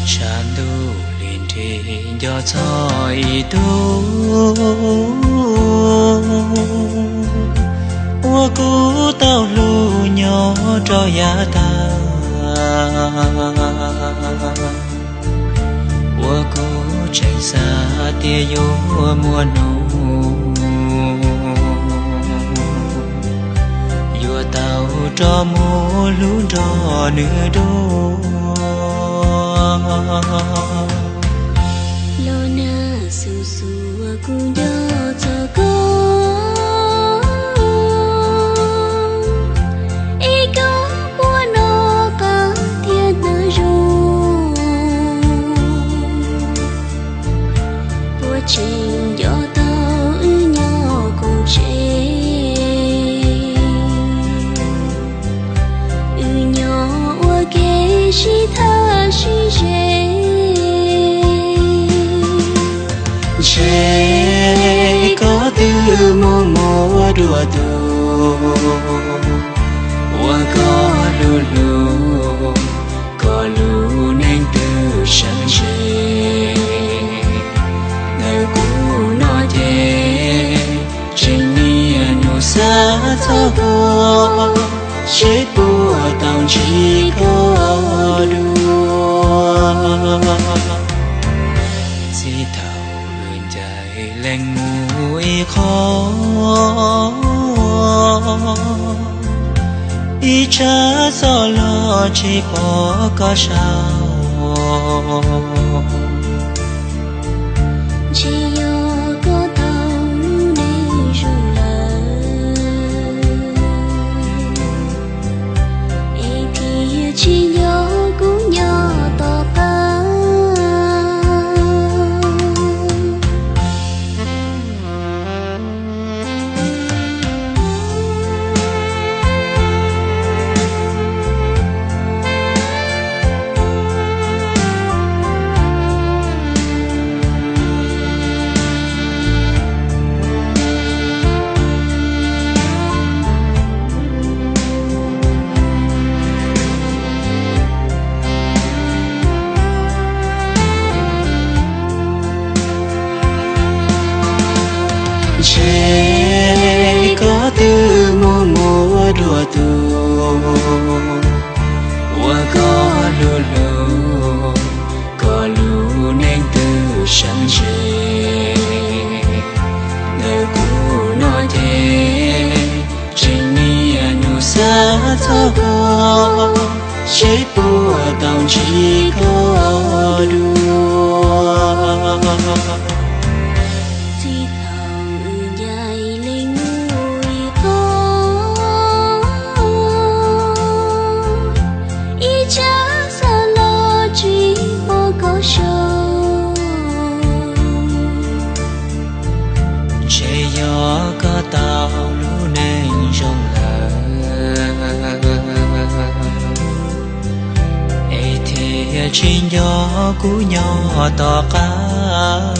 Tshav ntuj li nrig nco txog ib tug uas kuv tau hlub nyob rau yav tag, uas kuv tseem xav tias yuav muaj hnub yuav tau rov mus hlub nrog nws dua. Los nag xum xum uas kuv nco txog koj, es koj puas noj qab thiab ntev zoo, puas tseem nco tau wb nyob koom tsev, wb nyob ua ke sib tham sib ze. Ntshe koj twb mus muaj dua tus uas koj hlub hlub, koj lub neej twb sawv ntshe. Ntawm kuv no ces tseem niaj hnub xav txog koj, seb puas tau ntsib koj dua. Txij thaum wb ncaim leej mus ib qho, ib tsab xov los tsis pom koj sau. Ntshe yog koj tau lub neej zoo lawm, es thiaj tsis nco kuv nyob tom qab. Ntshe koj twb mus muaj dua tus uas koj hlub hlub, koj lub neej twb sawv ntshe. Ntawm kuv no ces tseem niaj hnub xav txog koj, seb puas tau ntsib koj dua. Txij thaum wb ncaim leej mus ib qho, ib tsab xov los tsis pom koj sau. Ntshe yog koj tau lub neej zoo lawm, es thiaj tsis nco kuv nyob tom qab.